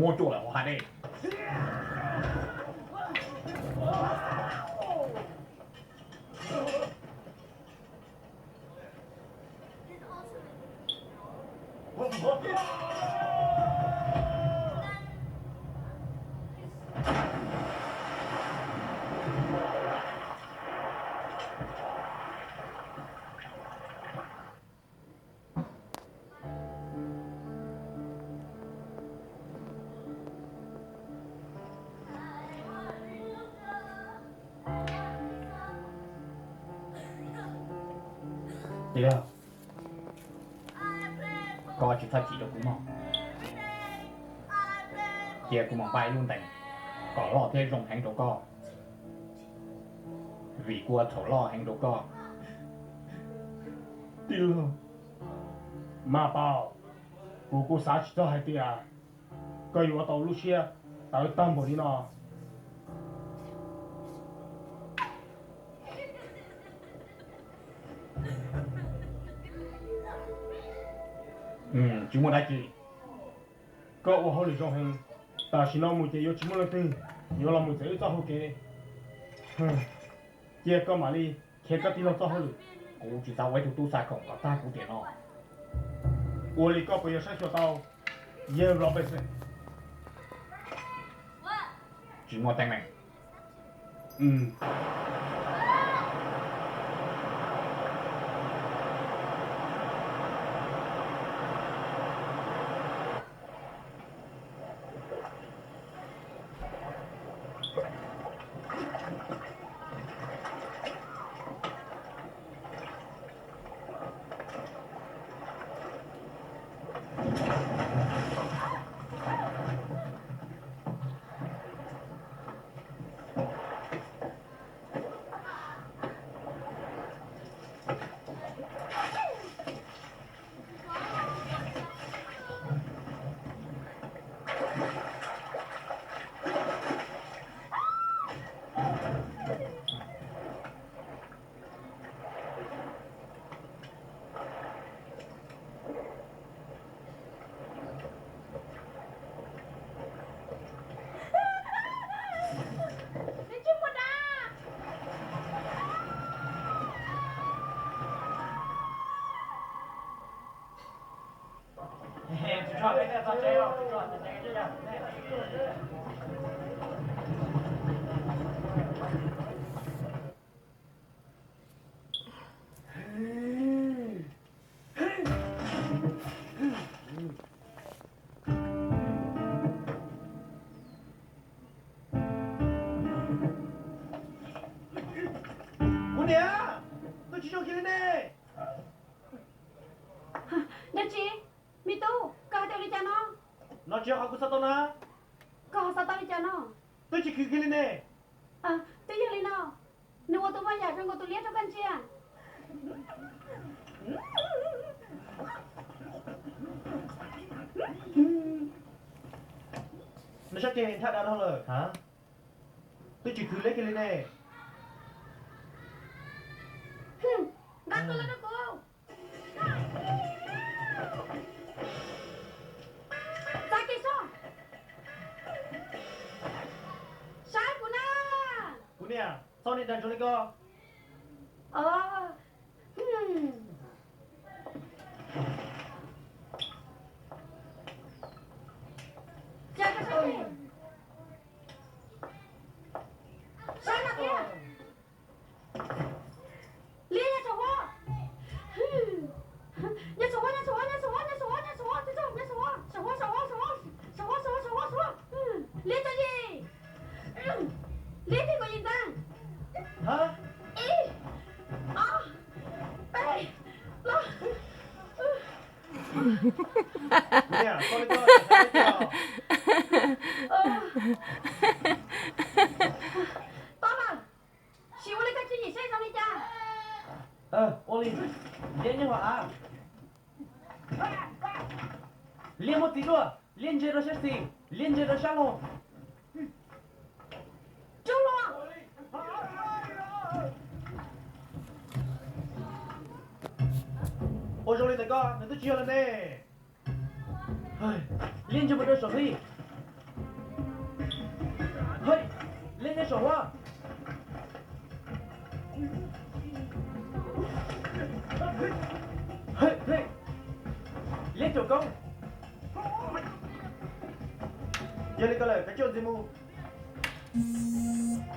Muaj cuaj lawm hauv hav dej. Tij laug, koj tsis txhob chim rau kuv mog. Cia kuv mus npaj ib lub ntees kom loj thiab zoo heev rau koj, vim kuv ua txhaum loj heev rau koj. Tij laug, Maj Paus, kuv kuj xav tsis txog hais tias koj yuav ua tau lub siab tawv tag npaum li no. Tsis muaj dab tsi. Koj ua hauj lwm zoo heev, tam sim no mus ces yuav tsis muaj leej twg yuav los mus txeeb wb txoj hau kev. Cia koj mam li khiav koj tij laug txoj hauj lwm. Kuv tsis xav ua ib tug tub xa khoom kom tag kuv tiam no. Ua li koj puas yuav saib xyuas tau yawg Robertson? Tsis muaj teeb meem. Kuv niam, twb tsis zoo kiag li ne. Dab tsi? Me tub, koj hais tias ua li cas no? No tsis yog qhov kuv xav tau na. Koj ho xav tau li cas no? Twb tsis khwv kiag li ne. Twb yog li no, nws ua tus moj yam zoo nkaus tus liab rau koj ntsia. Nws sab ke nthaj dav dhau lawm. Twb tsis khwv liab kiag li ne. Nqa tuaj los rau kuv. Txav kev sob. Saib kuv na. Kuv niam, txhob niag dag ntsoov li ko. Saib no tiag. Liab nyob saum huab. Nyob saum huab, nyob saum huab, nyob saum huab, nyob saum huab, nyob saum huab, nyob saum huab, saum huab, saum huab, saum huab, saum huab, saum huab, saum huab, saum huab. Liab cov yim. Liab tiag kom yim ntag. Ib, ob, peb, plaub. Tau lawm. Sim ua li koj tswv yim seb zoo li cas. Ua li, liab nyob hauv av. Liab muab txiv dua, liab ntsia rau sab xis, liab ntsia rau sab laug. Tub hluas. Ua zoo li ntawm koj nws twb tsis yog lawm ne. Liab ntsia mus rau saum hli. Hej, liab neb saum huab. Hej, hej, liab caum koob. Yog li ko lawm, kav tsij ua ntxiv mus.